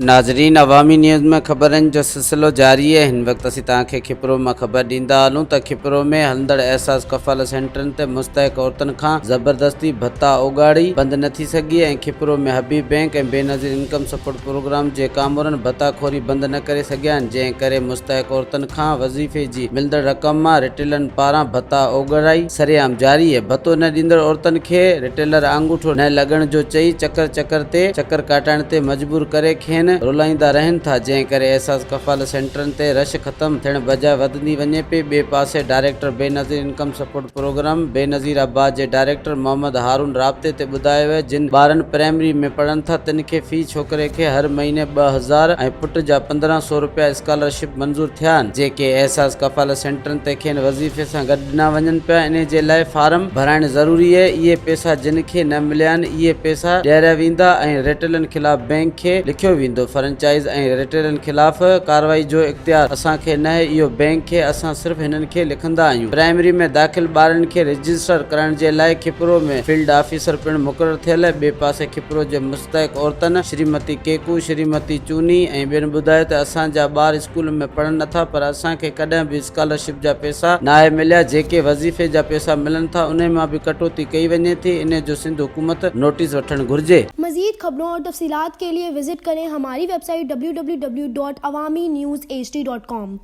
ناظرين عوامي نيوز ۾ خبرن جو سلسلو جاري آهي هن وقت اسين توهان کي کپرو مان خبر ڏيندا هلون ته کپرو ۾ هلندڙ احساس ڪفالت سينٽرن تي مستحق عورتن کان زبردستي ڀتا اوڳاڙي بند نه ٿي سگهي ۽ Khipro ۾ Habib bank ۽ Benazir income support programme جي ڪامورن ڀتا خوري بند نه ڪري سگهيا آهن جنهن ڪري مستحق عورتن کان وظيفي جي ملندڙ رقم مان رٽيلن پاران ڀتا اوڳڙائي سرعام جاري آهي ڀتو نه ڏيندڙ عورتن کي رٽيلر آڱوٺو نه لڳڻ جو چئي چڪر چڪر تي چڪر ڪاٽائڻ تي مجبور ڪري کين رولائيندا رهن ٿا جنهن ڪري احساس ڪفالت سينٽرن تي رش ختم ٿيڻ بجاء وڌندي وڃي پئي ٻئي پاسي director Benazir income support programme Benazirabad جي ڊائريڪٽر محمد هارون رابطي تي ٻڌايو ويو جن ٻارن پرائمري ۾ پڙهن ٿا تن کي في ڇوڪري کي هر مهيني 2000 ۽ پٽ جا 1500 روپيا اسڪالرشپ منظور ٿيا آهن جيڪي احساس ڪفالت سينٽرن تي کين وظيفي سان گڏ ڏنا وڃن پيا انهي جي لاء فارم ڀرائڻ ضروري اهي اهي پيسا جن کي نه مليا آهن اهي پيسا ڏياريا ويندا ۽ ريٽيلن خلاف بئنڪ کي لکيو ويندو فرنچائز ۽ ريٽيلن خلاف ڪارروائي جو اختيار اسان کي ناهي اهو بئنڪ کي اسان صرف هنن کي لکندا آهيون پرائمري ۾ داخل ٻارڙن کي رجسٽر ڪرائڻ جي لاء کپرو ۾ فيلڊ آفيسر پڻ مقرر ٿيل ٻئي پاسي کپرو جي مستحق عورتن شريمتي ڪيڪو، شريمتي چوني ۽ ٻين ٻڌايو ته اسان جا ٻار اسڪول ۾ پڙهن نٿا پر اسان کي ڪڏهن به اسڪالرشپ جا پيسا ناهي مليا جيڪي وظيفي جا پيسا ملن ٿا انهي مان به ڪٽوتي ڪئي وڃي ٿي انهي جو سنڌ حڪومت نوٽيس وٺڻ گهرجي. مزيد خبرون اور تفصيلات کے لئے وزٽ ڪرين ھماري web site www.awamiNewsHD.com.